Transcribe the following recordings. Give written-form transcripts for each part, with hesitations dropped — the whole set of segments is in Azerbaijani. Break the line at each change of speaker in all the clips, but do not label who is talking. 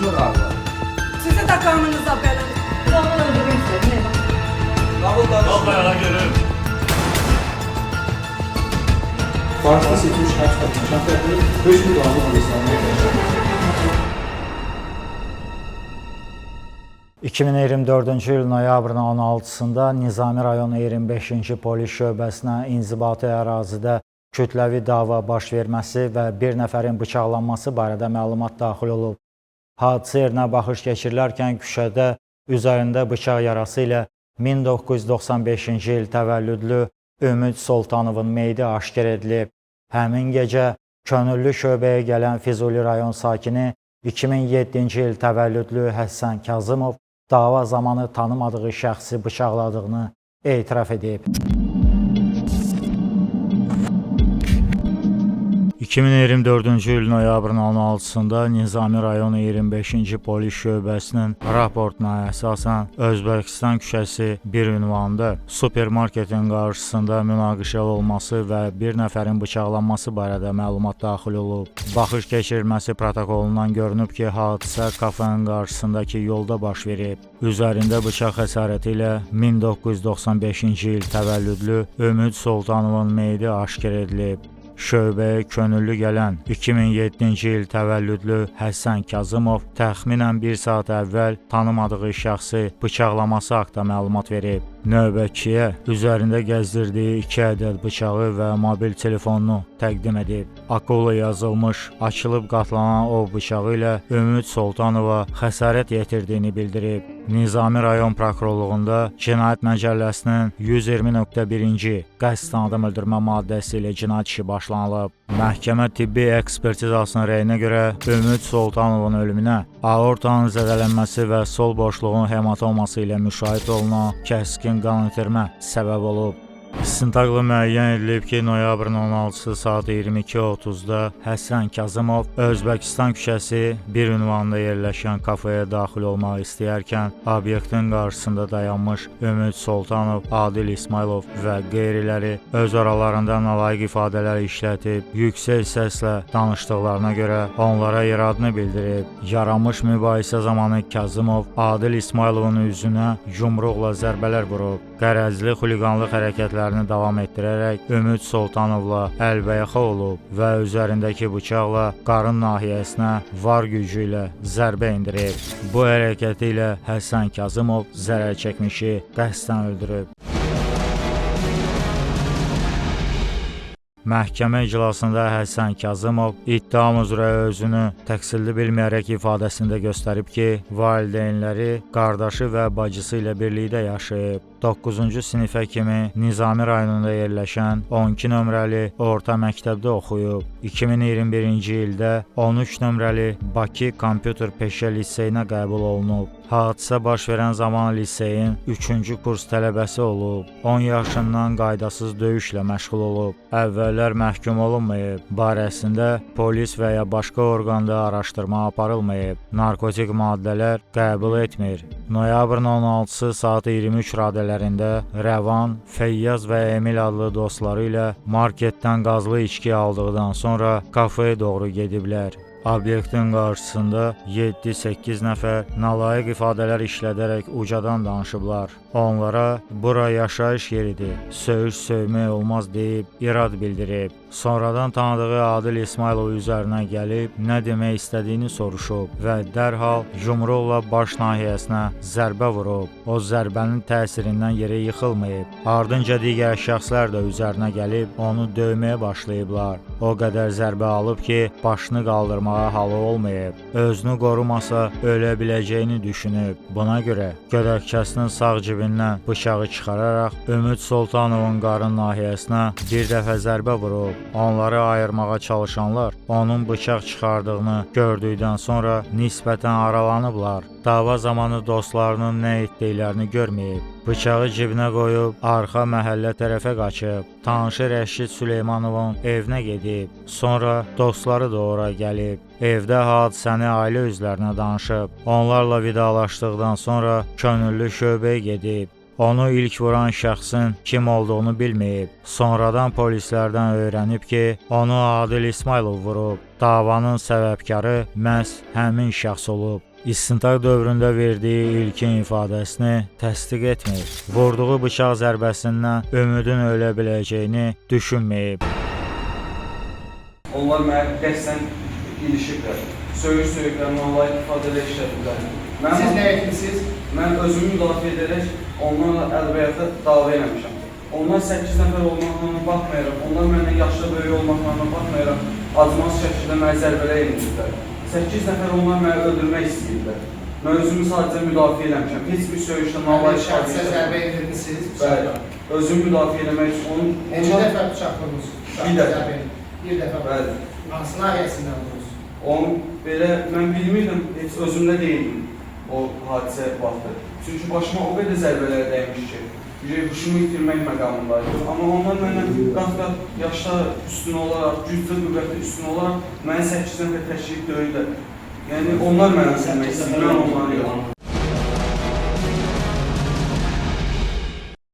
Düşmür artıq.
Sizi də qanınıza belə.
Canını öldürmək istədim.
Qabıl danışmır.
Bağışda seçilmiş həbs qətimkan tədbiri hökm qanun hissəsinə
2024-cü il noyabrın 16-sında Nizami rayonu 25-ci polis şöbəsinə inzibati ərazidə kütləvi dava baş verməsi və bir nəfərin bıçaqlanması barədə məlumat daxil olub. Hadisə yerinə baxış keçirilərkən küçədə üzərində bıçaq yarası ilə 1995-ci il təvəllüdlü Ümid Soltanovun meyidi aşkar edilib. Həmin gecə könüllü şöbəyə gələn Füzuli rayon sakini 2007-ci il təvəllüdlü Həsən Kazımov dava zamanı tanımadığı şəxsi bıçaqladığını etiraf edib. 2024-cü il noyabrın 16-sında Nizami rayonu 25-ci polis şöbəsinin raportuna əsasən Özbəkistan küçəsi 1 ünvanında supermarketin qarşısında münaqişə olması və bir nəfərin bıçaqlanması barədə məlumat daxil olub. Baxış keçirilməsi protokolundan görünüb ki, hadisə kafenin qarşısındakı yolda baş verib. Üzərində bıçaq xəsarəti ilə 1995-ci il təvəllüdlü Ümid Soltanovun meyidi aşkar edilib. Şöbəyə könüllü gələn 2007-ci il təvəllüdlü Həsən Kazımov təxminən bir saat əvvəl tanımadığı şəxsi bıçaqlaması haqda məlumat verib. Növbətçiyə üzərində gəzdirdiyi 2 ədəd bıçağı və mobil telefonunu təqdim edib. Akula yazılmış, açılıb qatlanan ov bıçağı ilə Ümid Soltanova xəsarət yetirdiyini bildirib. Nizami rayon prokurorluğunda Cinayət Məcəlləsinin 120.1-ci qəsdən adam öldürmə maddəsi ilə cinayət işi başlanılıb. Məhkəmə tibbi ekspertizasının rəyinə görə Ümid Soltanovun ölümünə aortanın zədələnməsi və sol boşluğun hematoması ilə müşayiət olunan kəskin qan itirmə səbəb olub. İstintaqla müəyyən edilib ki, noyabrın 16-sı saat 22:30-da Həsən Kazımov Özbəkistan küçəsi 1 ünvanında yerləşən kafeyə daxil olmaq istəyərkən obyektin qarşısında dayanmış Ümid Soltanov, Adil İsmailov və qeyriləri öz aralarında nalayiq ifadələr işlətib, yüksək səslə danışdıqlarına görə onlara iradını bildirib. Yaranmış mübahisə zamanı Kazımov Adil İsmailovun üzünə yumruqla zərbələr vurub. Qərəzli xuliqanlıq hərəkətlərini davam etdirərək Ümid Soltanovla əlbəyaxa olub və üzərindəki bıçaqla qarın nahiyəsinə var gücü ilə zərbə endirib. Bu hərəkəti ilə Həsən Kazımov zərər çəkmişi qəsdən öldürüb. Məhkəmə iclasında Həsən Kazımov ittiham üzrə özünü təqsirli bilməyərək ifadəsində göstərib ki, valideynləri, qardaşı və bacısı ilə birlikdə yaşayıb. 9-cu sinifə kimi Nizami rayonunda yerləşən 12 nömrəli orta məktəbdə oxuyub. 2021-ci ildə 13 nömrəli Bakı Kompüter Peşə Liseyinə qəbul olunub. Hadisə baş verən zaman liseyin 3-cü kurs tələbəsi olub. 10 yaşından qaydasız döyüşlə məşğul olub. Əvvəllər məhkum olunmayıb. Barəsində polis və ya başqa orqanda araşdırma aparılmayıb. Narkotik maddələr qəbul etmir. Noyabrın 16-sı saat 23 radələrində Rəvan, Feyyaz və Emil adlı dostları ilə marketdən qazlı içki aldıqdan sonra kafeyə doğru gediblər. Obyektin qarşısında 7-8 nəfər nalayiq ifadələr işlədərək ucadan danışıblar. Onlara bura yaşayış yeridir, söyüş söymək olmaz deyib irad bildirib. Sonradan tanıdığı Adil İsmailov üzərinə gəlib nə demək istədiyini soruşub və dərhal yumruqla baş nahiyəsinə zərbə vurub. O zərbənin təsirindən yerə yıxılmayıb. Ardınca digər şəxslər də üzərinə gəlib onu döyməyə başlayıblar. O qədər zərbə alıb ki, başını qaldırmağa halı olmayıb. Özünü qorumasa ölə biləcəyini düşünüb. Buna görə gödəkçəsinin sağ cibindən bıçağı çıxararaq Ümid Soltanovun qarın nahiyəsinə bir dəfə zərbə vurub. Onları ayırmağa çalışanlar onun bıçaq çıxardığını gördükdən sonra nisbətən aralanıblar. Dava zamanı dostlarının nə etdiklərini görməyib. Bıçağı cibinə qoyub arxa məhəllə tərəfə qaçıb. Tanışı Rəşid Süleymanovun evinə gedib. Sonra dostları da ora gəlib. Evdə hadisəni ailə üzvlərinə danışıb. Onlarla vidalaşdıqdan sonra könüllü şöbəyə gedib. Onu ilk vuran şəxsin kim olduğunu bilməyib. Sonradan polislərdən öyrənib ki, onu Adil İsmailov vurub. Davanın səbəbkarı məhz həmin şəxs olub. İstintaq dövründə verdiyi ilkin ifadəsini təsdiq etmir. Vurduğu bıçaq zərbəsindən Ümidin ölə biləcəyini düşünməyib.
Onlar mənə qəsdən ilişiblər. Söyüş söyüblər, nalayiq ifadələr işlədiblər.
Siz nə etmisiniz?
Mən özümü müdafiə edərək onlarla əlbəyaxa dava eləmişəm. Onlar 8 nəfər olmaqla baxmayaraq, onlar məndən yaşlı böyük olmaqla baxmayaraq, acımaz şəkildə mənə zərbələr endiriblər. 8 nəfər onlar məni öldürmək istəyirlər. Mən özümü sadəcə müdafiə eləmişəm. Heç bir söyüşlə nalayiq
Şəxsə
ifadələr.
zərbə endirmisiniz?
Bəli. Özümü müdafiə eləmək üçün onun...
Neçə dəfə bıçaq vurmusunuz?
Bir dəfə.
Bir dəfə.
Bəli.
Hansı nahiyəsindən vurmusunuz?
Onun belə, mən bilmirdim, heç özümdə deyildim o hadisə vaxtı. Çünki başıma o qədər zərbələr dəymiş ki, huşumu itirmək məqamındaydım. Amma onlar məndən qat-qat yaşda üstün olaraq, gücdə qüvvətli üstün olaraq məni 8 nəfər təşkil döyürlər. Yəni onlar məni öldürmək istəyir, mən onları yox.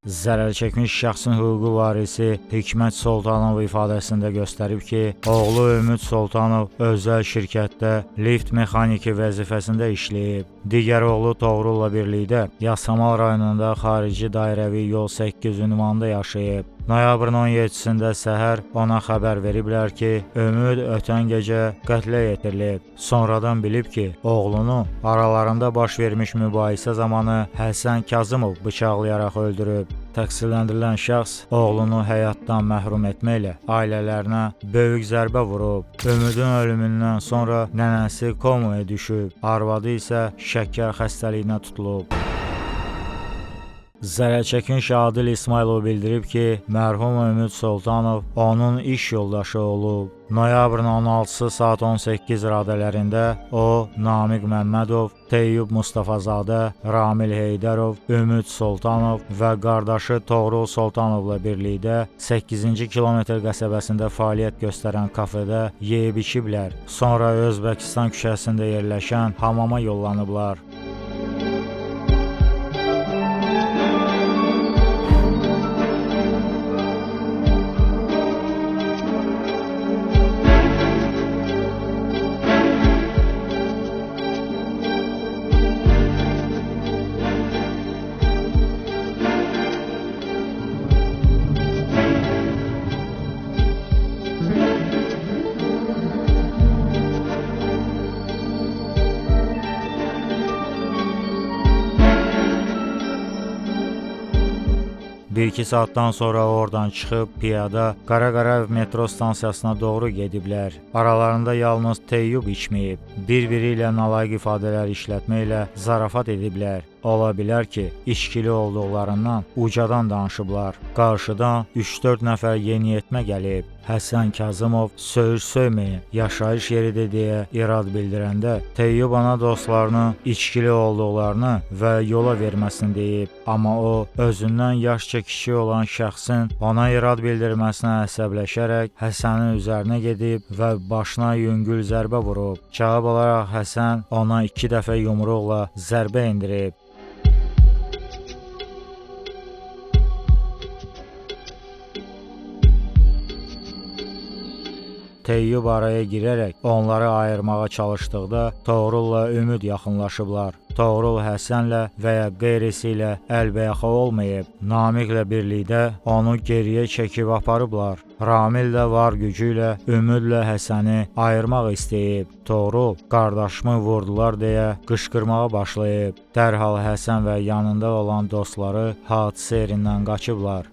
Zərər çəkmiş şəxsin hüquqi varisi Hikmət Soltanov ifadəsində göstərib ki, oğlu Ümid Soltanov özəl şirkətdə lift mexaniki vəzifəsində işləyib. Digər oğlu Toğrulla birlikdə Yasamal rayonunda xarici dairəvi yol 8 ünvanında yaşayıb. Noyabrın 17-sində səhər ona xəbər veriblər ki, Ümid ötən gecə qətlə yetirilib. Sonradan bilib ki, oğlunu aralarında baş vermiş mübahisə zamanı Həsən Kazımov bıçaqlayaraq öldürüb. Təqsirləndirilən şəxs oğlunu həyatdan məhrum etməklə ailələrinə böyük zərbə vurub. Ümidin ölümündən sonra nənəsi komaya düşüb, arvadı isə şəkər xəstəliyinə tutulub. Zərər çəkmiş Adil İsmailov bildirib ki, mərhum Ümid Soltanov onun iş yoldaşı olub. Noyabrın 16-sı saat 18 radələrində o, Namiq Məmmədov, Teyyub Mustafazadə, Ramil Heydərov, Ümid Soltanov və qardaşı Toğrul Soltanovla birlikdə 8-ci kilometr qəsəbəsində fəaliyyət göstərən kafedə yeyib içiblər. Sonra Özbəkistan küçəsində yerləşən hamama yollanıblar. Bir-iki saatdan sonra oradan çıxıb piyada Qara-Qarayev metro stansiyasına doğru gediblər. Aralarında yalnız Teyyub içməyib, bir-biri ilə nalayiq ifadələr işlətməklə zarafat ediblər. Ola bilər ki, içkili olduqlarından ucadan danışıblar. Qarşıdan 3-4 nəfər yeniyetmə gəlib. Həsən Kazımov söyüş söyməyin, yaşayış yeridir deyə irad bildirəndə Teyyub ona dostlarının içkili olduqlarını və yola verməsini deyib. Amma o, özündən yaşca kiçik olan şəxsin ona irad bildirməsinə əsəbləşərək Həsənin üzərinə gedib və başına yüngül zərbə vurub. Cavab olaraq Həsən ona 2 dəfə yumruqla zərbə endirib. Teyyub araya girərək onları ayırmağa çalışdıqda Toğrulla Ümid yaxınlaşıblar. Toğrul Həsənlə və ya qeyrisi ilə əlbəyaxa olmayıb. Namiqlə birlikdə onu geriyə çəkib aparıblar. Ramil də var gücü ilə Ümidlə Həsəni ayırmaq istəyib. Toğrul qardaşımı vurdular deyə qışqırmağa başlayıb. Dərhal Həsən və yanında olan dostları hadisə yerindən qaçıblar.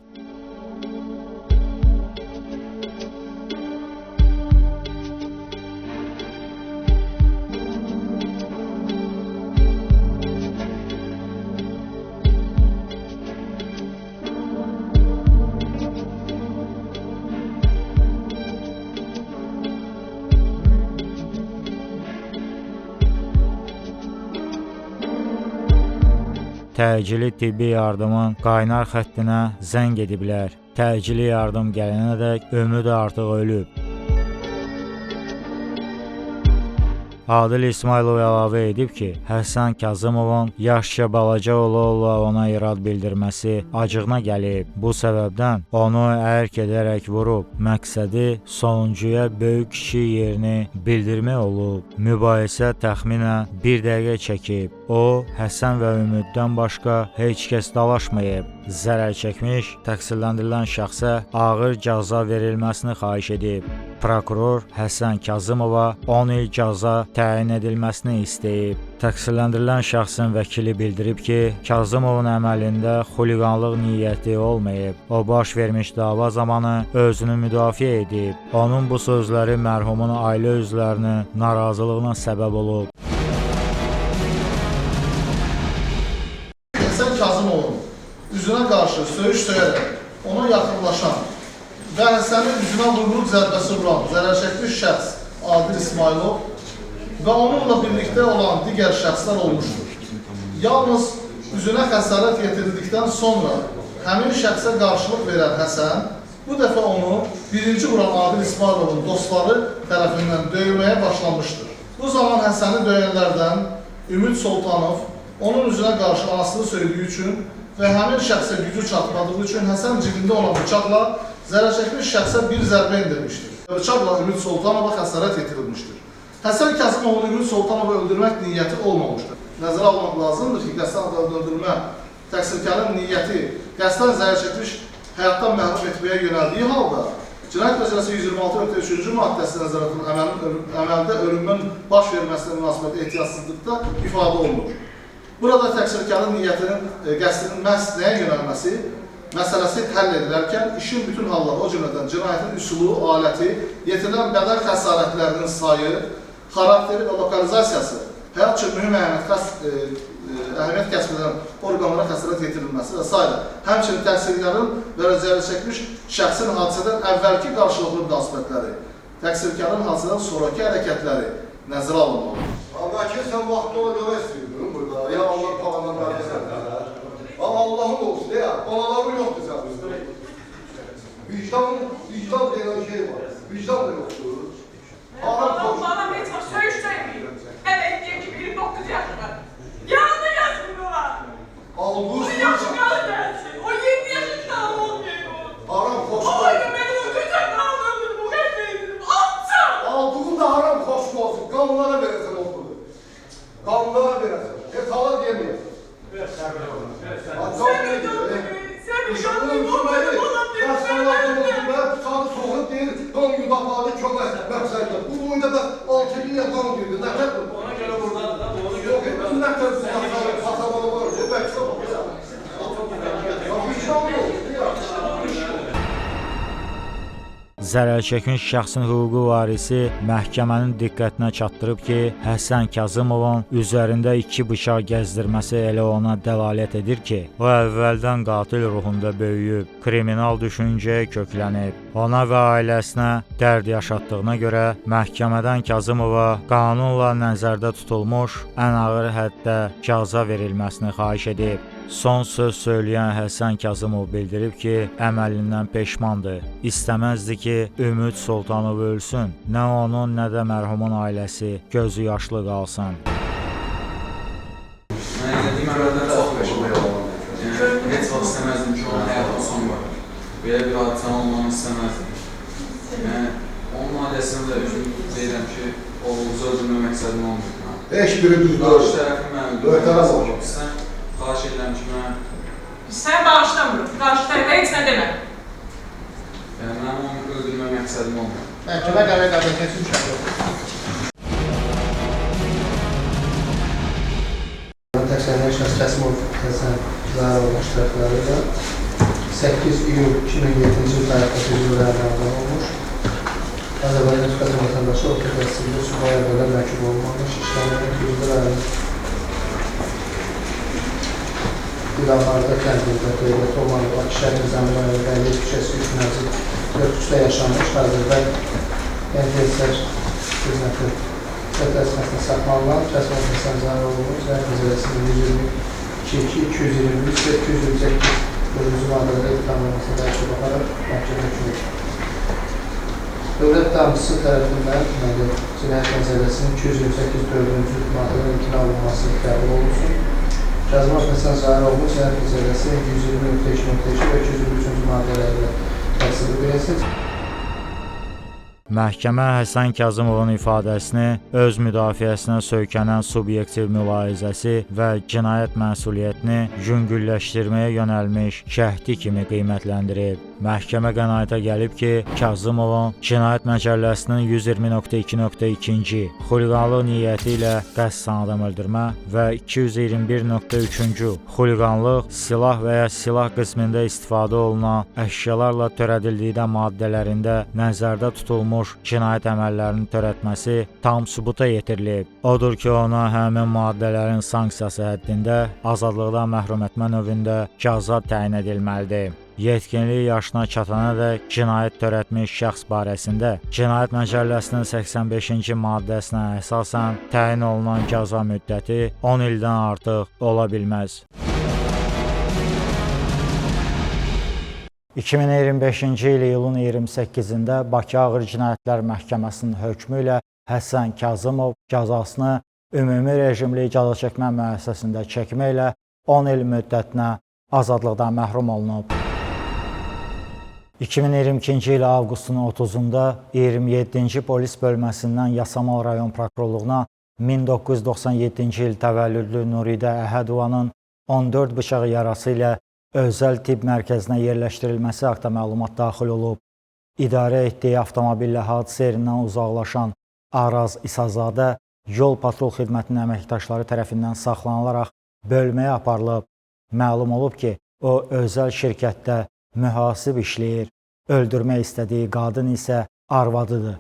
Təcili tibbi yardımın qaynar xəttinə zəng ediblər. Təcili yardım gələnədək Ümid artıq ölüb. Adil İsmayılov əlavə edib ki, Həsən Kazımovun yaşca balaca ola-ola ona irad bildirməsi acığına gəlib. Bu səbəbdən onu ərk edərək vurub. Məqsədi sonuncuya böyük kişi yerini bildirmək olub. Mübahisə təxminən bir dəqiqə çəkib. O, Həsən və Ümiddən başqa heç kəs dalaşmayıb. Zərər çəkmiş, təqsirləndirilən şəxsə ağır cəza verilməsini xahiş edib. Prokuror Həsən Kazımova 10 il cəza təyin edilməsini istəyib. Təqsirləndirilən şəxsin vəkili bildirib ki, Kazımovun əməlində xuliqanlıq niyyəti olmayıb. O, baş vermiş dava zamanı özünü müdafiə edib. Onun bu sözləri mərhumun ailə üzvlərinin narazılığına səbəb olub.
Həsən Kazımovun üzünə qarşı söyüş söyərək ona yaxınlaşan və Həsənin üzünə yumruq zərbəsi vuran zərər çəkmiş şəxs Adil İsmayılov və onunla birlikdə olan digər şəxslər olmuşdur. Yalnız üzünə xəsarət yetirildikdən sonra həmin şəxsə qarşılıq verən Həsən bu dəfə onu birinci vuran Adil İsmayılovun dostları tərəfindən döyməyə başlamışdır. Bu zaman Həsəni döyənlərdən Ümid Sultanov onun üzünə qarşı anasını söydüyü üçün və həmin şəxsə gücü çatmadığı üçün Həsən cibində olan bıçaqla zərər çəkmiş şəxsə bir zərbə endirmişdir. Bıçaqla Ümid Sultanova xəsarət yetirilmişdir. Həsən Kazımovun Ümid Sultanovu öldürmək niyyəti olmamışdır. Nəzərə almaq lazımdır ki, qəsdən adam öldürmə təqsirkarın niyyəti qəsdən zərər çəkmiş həyatdan məhrum etməyə yönəldiyi halda Cinayət Məcəlləsi 126.3-cü maddəsi nəzərə tutulan əməldə ölümün baş verməsinə münasibət ehtiyatsızlıqda ifadə olunur. Burada təqsirkarın niyyətinin, qəsdinin məhz nəyə yönəlməsi məsələsi həll edilərkən işin bütün halları, o cümlədən cinayətin üsulu, aləti, yetirilən bədən xəsarətlərinin sayı, xarakteri və lokalizasiyası, həyat üçün mühüm əhəmiyyət kəsb edən orqanlara xəsarət yetirilməsi və s. Həmçinin təqsirkarın və zərər çəkmiş şəxsin hadisədən əvvəlki qarşılıqlı münasibətləri, təqsirkarın hadisədən sonraki hərəkətləri nəzərə alınmalıdır.
Vəkil, sən vaxtı ona görə istəyirdin burada. Ya Allah palandan verməsən. Allah'ın olsun ya. Balaları yoxdur sənin. Vicdan, vicdan deyilən şey var. Vicdan da yoxdur.
Balam heç vaxt söyüş söyməyib. Hələ indiyə kimi 29 yaşı var. Yanına yazmıyorlar.
Almış.
O yaşı qal gəlsin. O 7 yaşında olmayıb o.
Haram xoşlu.
O ayda məni öldürəcək, ağlamırım, o qətləyirdim. Alçaq!
Aldığın da haram xoşlu olsun. Qanlara verəsən o pulu. Qanlara verəsən. Heç halal yeməyəsən.
Biraz səbir olun. Sən bir şanlıyım, o benim oğlum deyir.
Bıçağı soğuk deyir, qan yudapalı kömək məqsədlə. Bu boyda da 6 illə qan girdi. Nətər bu?
Ona görə buradadır da, ona görə
Yox, bu nətər bu? Kasabada var, bu bəksə var. Vicdan yox.
Zərər çəkmiş şəxsin hüquqi varisi məhkəmənin diqqətinə çatdırıb ki, Həsən Kazımovun üzərində 2 bıçaq gəzdirməsi elə ona dəlalət edir ki, o əvvəldən qatil ruhunda böyüyüb, kriminal düşüncəyə köklənib. Ona və ailəsinə dərd yaşatdığına görə məhkəmədən Kazımova qanunla nəzərdə tutulmuş ən ağır həddə cəza verilməsini xahiş edib. Son söz söyləyən Həsən Kazımov bildirib ki, əməlindən peşmandır. İstəməzdi ki, Ümid Sultanov ölsün. Nə onun, nə də mərhumun ailəsi gözü yaşlı qalsın.
Mən elədiyim əməldən çox peşmanam. Yəni, heç vaxt istəməzdim ki, onun həyatına son qoyar. Belə bir hadisənin olmağını istəməzdim. Yəni, onun ailəsinə də üzüm deyirəm ki, oğlunuzu öldürmə məqsədim olmayıb.
Heç biri düz deyil.
Qarşı tərəfim məni
öldürmək.
Xahiş edirəm ki, mən...
Sən bağışlamırım, qarşı tərəfə heç nə demə.
Yəni, mənim onu öldürmə məqsədim olmuyor.
Məhkəmə qərar qəbul etmək üçün müşahidə olunur. Təqsirləndirilən şəxs Kəsimov Həsən Zaharoğlu iştirakları ilə 8 iyul 2007-ci il tarixdə Füzuli rayonunda olmuş. Azərbaycan Respublikası vətəndaşı orta təhsilli subay əvvələ məhkum olunmamış, işləməyən Füzuli rayonu Dilavarda kəndində dövlət olmalı Bakı şəhər Nizami rayonu Bəlli küçəsi 3 mənzil 43-də yaşamış, hazırda NTSR xidməti tələsməsində saxlanılan Kəsimov Həsən Zaharoğlu Cinayət Məcəlləsinin 122, 223 və 228 bölümcü maddələrdə ittihamlanmasına qarşı baxaraq məhkəmə hökmü. Dövlət Dövlət ittihamçısı tərəfindən deməli, Cinayət Məcəlləsinin 228.4-cü maddədən imtina olunması qəbul olunsun. Kazımov Həsən Zahiroğlu Cinayət Məcəlləsinin 120.2.2 və 223-cü maddələri ilə təqsirli bilinsin.
Məhkəmə Həsən Kazımovun ifadəsini öz müdafiəsinə söykənən subyektiv mülahizəsi və cinayət məsuliyyətini yüngülləşdirməyə yönəlmiş şəhdi kimi qiymətləndirib. Məhkəmə qənaətə gəlib ki, Kazımovun Cinayət Məcəlləsinin 120.2.2-ci xuliqanlıq niyyəti ilə qəsdən adam öldürmə və 221.3-cü xuliqanlıq, silah və ya silah qismində istifadə olunan əşyalarla törədildikdə maddələrində nəzərdə tutulmuş cinayət əməllərinin törətməsi tam sübuta yetirilib. Odur ki, ona həmin maddələrin sanksiyası həddində azadlıqdan məhrum etmə növündə cəza təyin edilməlidir. Yetkinlik yaşına çatanadək cinayət törətmiş şəxs barəsində Cinayət Məcəlləsinin 85-ci maddəsinə əsasən təyin olunan cəza müddəti 10 ildən artıq ola bilməz. 2025-ci il iyulun 28-də Bakı Ağır Cinayətlər Məhkəməsinin hökmü ilə Həsən Kazımov cəzasını ümumi rejimli cəzaçəkmə müəssisəsində çəkməklə 10 il müddətinə azadlıqdan məhrum olunub. 2022-ci il avqustun 30-da 27-ci polis bölməsindən Yasamal rayon prokurorluğuna 1997-ci il təvəllüdlü Nuridə Əhədovanın 14 bıçaq yarası ilə özəl tibb mərkəzinə yerləşdirilməsi haqda məlumat daxil olub. İdarə etdiyi avtomobillə hadisə yerindən uzaqlaşan Araz İsazadə yol patrul xidmətinin əməkdaşları tərəfindən saxlanılaraq bölməyə aparılıb. Məlum olub ki, o özəl şirkətdə mühasib işləyir. Öldürmək istədiyi qadın isə arvadıdır.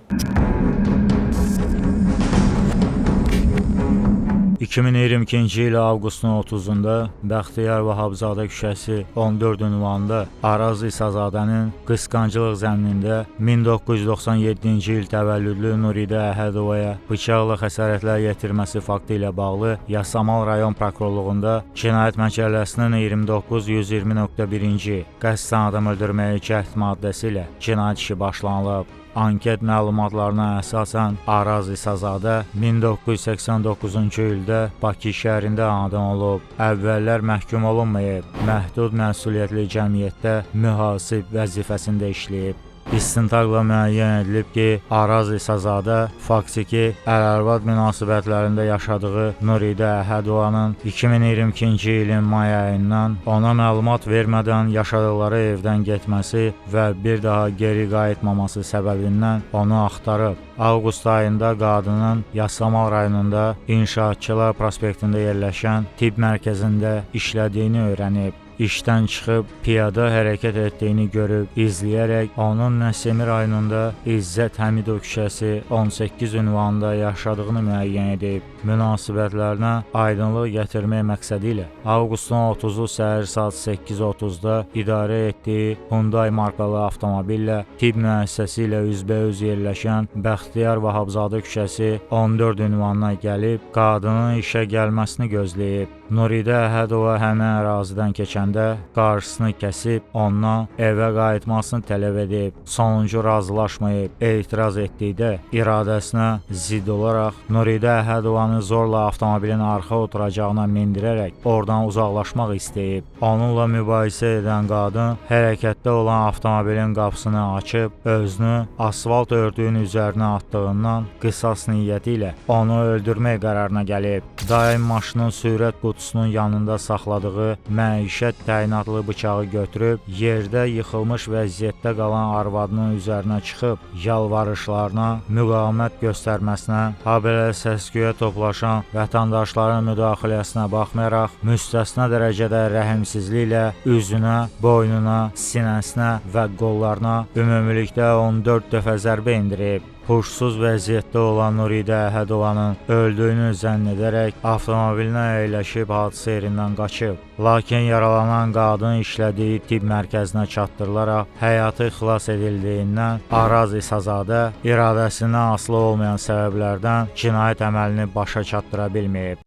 2022-ci il avqustun 30-da Bəxtiyar Vahabzadə küçəsi 14 ünvanında Araz İsazadənin qısqanclıq zəminində 1997-ci il təvəllüdlü Nuridə Əhədovaya bıçaqla xəsarətlər yetirməsi faktı ilə bağlı Yasamal rayon prokurorluğunda Cinayət Məcəlləsinin 29.120.1-ci qəsdən adam öldürməyə cəhd maddəsi ilə cinayət işi başlanılıb. Anket məlumatlarına əsasən Araz İsazadə 1989-cu ildə Bakı şəhərində anadan olub. Əvvəllər məhkum olunmayıb, məhdud məsuliyyətli cəmiyyətdə mühasib vəzifəsində işləyib. İstintaqla müəyyən edilib ki, Araz İsazadə faktiki ər-arvad münasibətlərində yaşadığı Nuridə Əhədovanın 2022-ci ilin may ayından ona məlumat vermədən yaşadıkları evdən getməsi və bir daha geri qayıtmaması səbəbindən onu axtarıb. Avqust ayında qadının Yasamal rayonunda İnşaatçılar prospektində yerləşən tibb mərkəzində işlədiyini öyrənib. İşdən çıxıb piyada hərəkət etdiyini görüb izləyərək onun Nəsimi rayonunda İzzət Həmidov küçəsi 18 ünvanında yaşadığını müəyyən edib. Münasibətlərinə aydınlıq gətirmək məqsədi ilə avqustun 30-u səhər saat 8:30-da idarə etdiyi Hyundai markalı avtomobillə tibb müəssisəsi ilə üzbəüz yerləşən Bəxtiyar Vahabzadə küçəsi 14 ünvanına gəlib qadının işə gəlməsini gözləyib. Nuridə Əhədova həmin ərazidən keçəndə qarşısını kəsib ondan evə qayıtmasını tələb edib. Sonuncu razılaşmayıb, etiraz etdikdə iradəsinə zidd olaraq Nuridə Əhədovanı zorla avtomobilin arxa oturacağına mindirərək oradan uzaqlaşmaq istəyib. Onunla mübahisə edən qadın hərəkətdə olan avtomobilin qapısını açıb özünü asfalt örtüyün üzərinə atdığından qisas niyyəti ilə onu öldürmək qərarına gəlib. Daim maşının sürət qutusunun yanında saxladığı məişət təyinatlı bıçağı götürüb yerdə yıxılmış vəziyyətdə qalan arvadının üzərinə çıxıb yalvarışlarına, müqavimət göstərməsinə, habelə səs-küyə toplaşan vətəndaşların müdaxiləsinə baxmayaraq müstəsna dərəcədə rəhimsizliklə üzünə, boynuna, sinəsinə və qollarına ümumilikdə 14 dəfə zərbə endirib. Huşsuz vəziyyətdə olan Nuridə Əhədovanın öldüyünü zənn edərək avtomobilinə əyləşib hadisə yerindən qaçıb. Lakin yaralanan qadın işlədiyi tibb mərkəzinə çatdırılaraq həyatı xilas edildiyindən Araz İsazadə iradəsindən asılı olmayan səbəblərdən cinayət əməlini başa çatdıra bilməyib.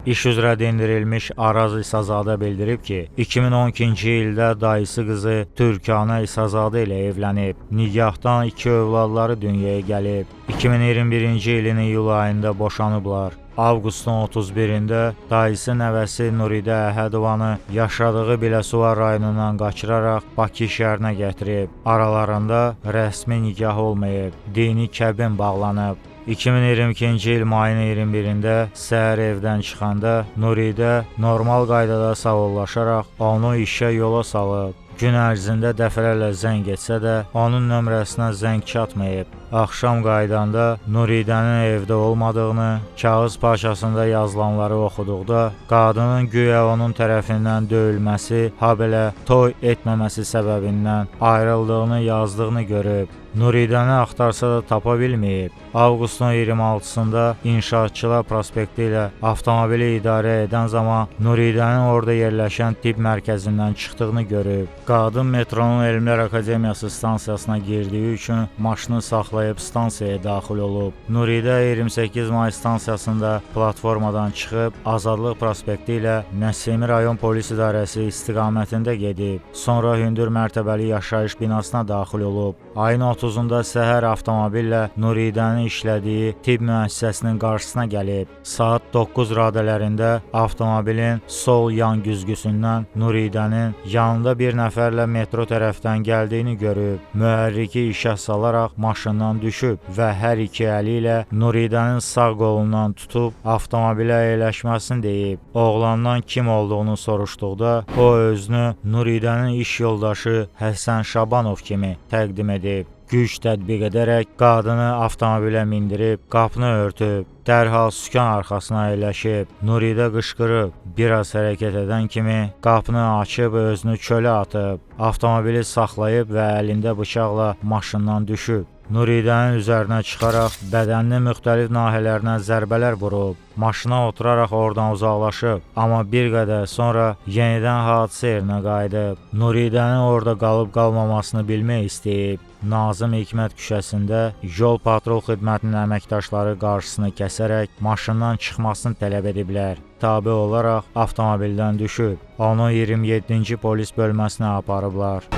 İş üzrə dindirilmiş Araz İsazadə bildirib ki, 2012-ci ildə dayısı qızı Türkanə İsazadə ilə evlənib. Nigahdan 2 övladları dünyaya gəlib. 2021-ci ilin iyul ayında boşanıblar. Avqustun 31-də dayısı nəvəsi Nuridə Əhədovanı yaşadığı Biləsuvar rayonundan qaçıraraq Bakı şəhərinə gətirib. Aralarında rəsmi nikah olmayıb, dini kəbin bağlanıb. 2022-ci il mayın 21-də səhər evdən çıxanda Nuridə normal qaydada sağollaşaraq onu işə yola salıb. Gün ərzində dəfələrlə zəng etsə də onun nömrəsinə zəng çatmayıb. Axşam qayıdanda Nuridənin evdə olmadığını, kağız parçasında yazılanları oxuduqda qadının güya onun tərəfindən döyülməsi, habelə toy etməməsi səbəbindən ayrıldığını yazdığını görüb. Nuridəni axtarsa da tapa bilməyib. Avqustun 26-sında İnşaatçılar prospekti ilə avtomobili idarə edən zaman Nuridənin orada yerləşən tibb mərkəzindən çıxdığını görüb. Qadın metronun Elmlər Akademiyası stansiyasına girdiyi üçün maşını saxlayıb stansiyaya daxil olub. Nuridə 28 may stansiyasında platformadan çıxıb Azadlıq prospekti ilə Nəsimi rayon polis idarəsi istiqamətində gedib. Sonra hündür mərtəbəli yaşayış binasına daxil olub. Ayın 30-da səhər avtomobillə Nuridənin işlədiyi tibb müəssisəsinin qarşısına gəlib. Saat 9 radələrində avtomobilin sol yan güzgüsündən Nuridənin yanında bir nəfərlə metro tərəfdən gəldiyini görüb. Mühərriki işə salaraq maşından düşüb və hər iki əli ilə Nuridənin sağ qolundan tutub avtomobilə əyləşməsini deyib. Oğlandan kim olduğunu soruşduqda o özünü Nuridənin iş yoldaşı Həsən Şabanov kimi təqdim edib. Güc tətbiq edərək qadını avtomobilə mindirib, qapını örtüb, dərhal sükan arxasına əyləşib. Nuridə qışqırıb, biraz hərəkət edən kimi qapını açıb özünü çölə atıb, avtomobili saxlayıb və əlində bıçaqla maşından düşüb. Nuridənin üzərinə çıxaraq bədəninin müxtəlif nahiyələrinə zərbələr vurub. Maşına oturaraq oradan uzaqlaşıb, amma bir qədər sonra yenidən hadisə yerinə qayıdıb. Nuridənin orada qalıb-qalmamasını bilmək istəyib. Nazım Hikmət küçəsində yol patrul xidmətinin əməkdaşları qarşısını kəsərək maşından çıxmasını tələb ediblər. Tabe olaraq avtomobildən düşüb. Onu 27-ci polis bölməsinə aparıblar.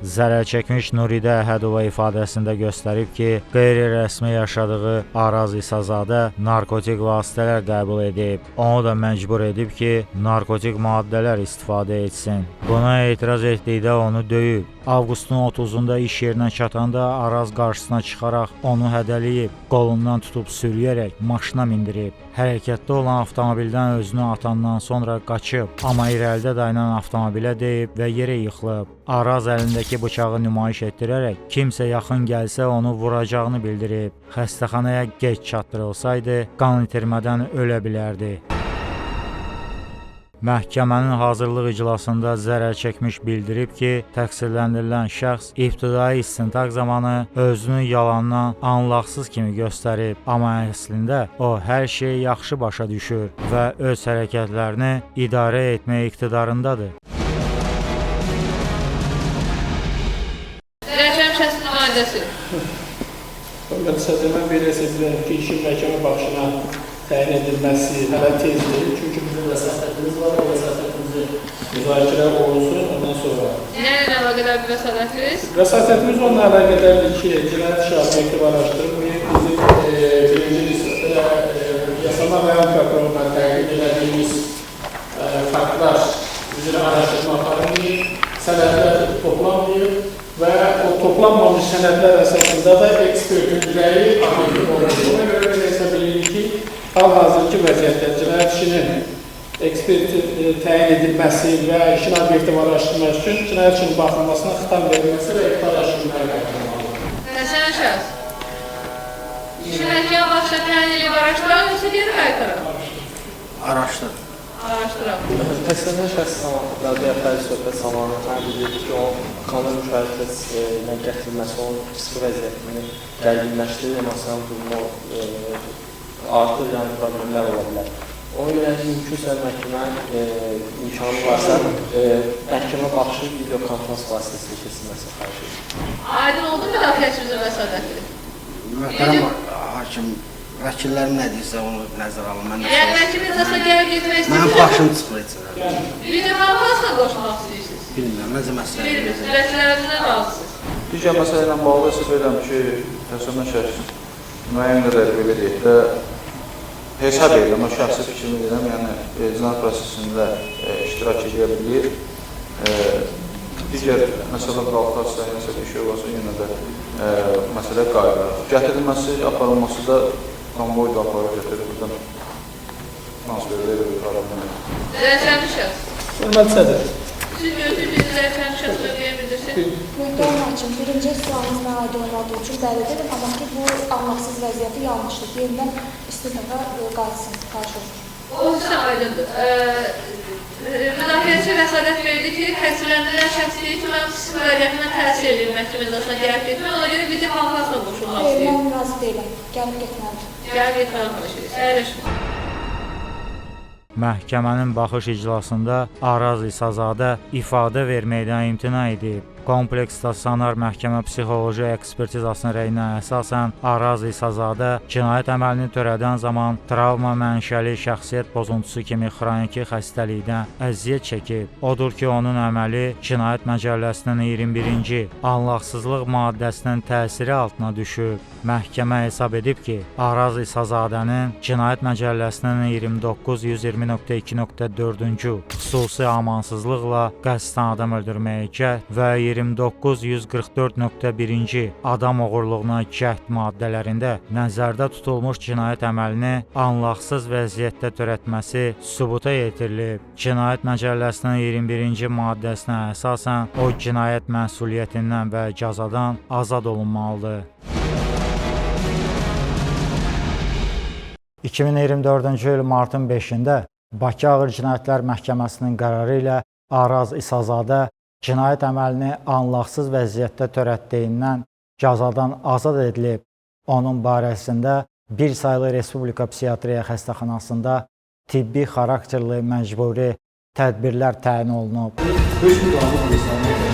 Zərər çəkmiş Nuridə Əhədova ifadəsində göstərib ki, qeyri-rəsmi yaşadığı Araz İsazadə narkotik vasitələr qəbul edib. Onu da məcbur edib ki, narkotik maddələr istifadə etsin. Buna etiraz etdikdə onu döyüb. Avqustun 30-da iş yerinə çatanda Araz qarşısına çıxaraq onu hədələyib, qolundan tutub sürüyərək maşına mindirib. Hərəkətdə olan avtomobildən özünü atandan sonra qaçıb, amma irəlidə dayanan avtomobilə deyib və yerə yıxılıb. Araz əlindəki bıçağı nümayiş etdirərək kimsə yaxın gəlsə onu vuracağını bildirib. Xəstəxanaya gec çatdırılsaydı, qan itirmədən ölə bilərdi. Məhkəmənin hazırlıq iclasında zərər çəkmiş bildirib ki, təqsirləndirilən şəxs ibtidai istintaq zamanı özünü yalandan anlaqsız kimi göstərib, amma əslində o hər şeyi yaxşı başa düşür və öz hərəkətlərini idarə etmək iqtidarındadır.
Zərər çəkmiş şəxsin nümayəndəsi.
Hörmətli sədr, mən belə hesab edirəm ki, işin məhkəmə baxışına təyin edilməsi hələ tezdir. Çünki bizim vəsatətimiz var, o vəsatətimizi müzakirə olunsun, ondan sonra.
Nə ilə əlaqədar bir vəsatətiniz?
Vəsatətimiz onunla əlaqədardır ki, cinayət işi obyektiv araşdırılmayıb, bizim birinci listədə Yasamal rayon prokuroruna təqdim elədiyimiz faktlar üzrə araşdırma aparılmayıb, sənədlər toplanmayıb və o toplanmamış sənədlər əsasında da ekspertin rəyi obyektiv olunur. Ona görə belə hesab edirik ki, hal-hazırki vəziyyətdə cinayət işinin ekspert təyin edilməsi və işin obyektiv araşdırılması üçün cinayət işinin baxılmasına xitam verilməsi və iptal aşınmağa qaytarılmalıdır.
Təsələn şəxs, işi məhkəmə baxışına təyin edib araşdıraq, yoxsa geri qaytaraq?
Araşdıraq.
Araşdıraq.
Təsələn şəxs radioya fərdi söhbət zamanı mən bildirdi ki, o kamera müşahidəsinə gətirilməsi onun psixi vəziyyətini gərginləşdirir, emosional durumu artır, yəni problemlər ola bilər. Ona görə mümkünsə məhkəmə imkanı varsa, məhkəmə baxışı videokonferans vasitəsilə keçirilməsi xahiş edirəm.
Aydın oldu mu müdafiəçimizin vəsatəti?
Möhtərəm hakim,
Vəkillərim nə deyirsə onu nəzərə alın. Mən
Yəni vəkilin iclasına gəlib getmək istəyirsiniz?
Mənim başım çıxmır heç nə.
Video konferansla qoşmaq istəyirsiniz?
Bilmirəm, necə məsələ.
Bilmirsiniz, vəkillərimizdən razısınız.
Digər məsələ ilə bağlı isə deyirəm ki, təsəvvürdən şəxs müəyyən qədər belə deyək də hesab edirəm, o şəxsi fikrimi deyirəm, yəni cinayət prosesində iştirak edə bilir. Digər məsələ qalxarsa, nəsə bir şey olsa, yenə də məsələ qayıdar. Gətirilməsi, aparılması da konvoy da aparıb gətirir, buradan transfer edilir, aparılır.
Zərərçəkmiş şəxs.
Hörmətli sədr.
Siz gözlüyünüz zərərçəkmiş şəxs mövqeyə bildirsin.
Müddəa hakim, birinci sualınız mənə aid olmadığı üçün bəli dedim, amma ki, bu anlaqsız vəziyyəti yanlışdır. Yenidən istintaqa qayıtsın, xahiş olunur.
O hissə aydındır. Müdafiəçi vəsatət verdi ki, təqsirləndirilən şəxs deyir ki, mənim psixi vəziyyətimə təsir eləyir məhkəmə iclasına gəlib getmək, ona görə video konferansla qoşulmaq
Xeyr,
istəyir.
mən razı deyiləm. Gəlib getməlidir.
Gəlib getməli xahiş edir. Əyləşin.
Məhkəmənin baxış iclasında Araz İsazadə ifadə verməkdən imtina edib. Kompleks stasionar məhkəmə psixoloji ekspertizasının rəyinə əsasən Araz İsazadə cinayət əməlini törədən zaman travma mənşəli şəxsiyyət pozuntusu kimi xroniki xəstəlikdən əziyyət çəkib. Odur ki, onun əməli Cinayət Məcəlləsinin 21-ci anlaqsızlıq maddəsinin təsiri altına düşüb. Məhkəmə hesab edib ki, Araz İsazadənin Cinayət Məcəlləsinin 29.120.2.4-cü xüsusi amansızlıqla qəsdən adam öldürməyə cəhd və 29.144.1-ci adam oğurluğuna cəhd maddələrində nəzərdə tutulmuş cinayət əməlini anlaqsız vəziyyətdə törətməsi sübuta yetirilib. Cinayət Məcəlləsinin 21-ci maddəsinə əsasən o cinayət məsuliyyətindən və cəzadan azad olunmalıdır. 2024-cü il martın 5-də Bakı Ağır Cinayətlər Məhkəməsinin qərarı ilə Araz İsazadə cinayət əməlini anlaqsız vəziyyətdə törətdiyindən cəzadan azad edilib. Onun barəsində bir saylı Respublika Psixiatriya Xəstəxanasında tibbi xarakterli məcburi tədbirlər təyin olunub.
Hökm qanun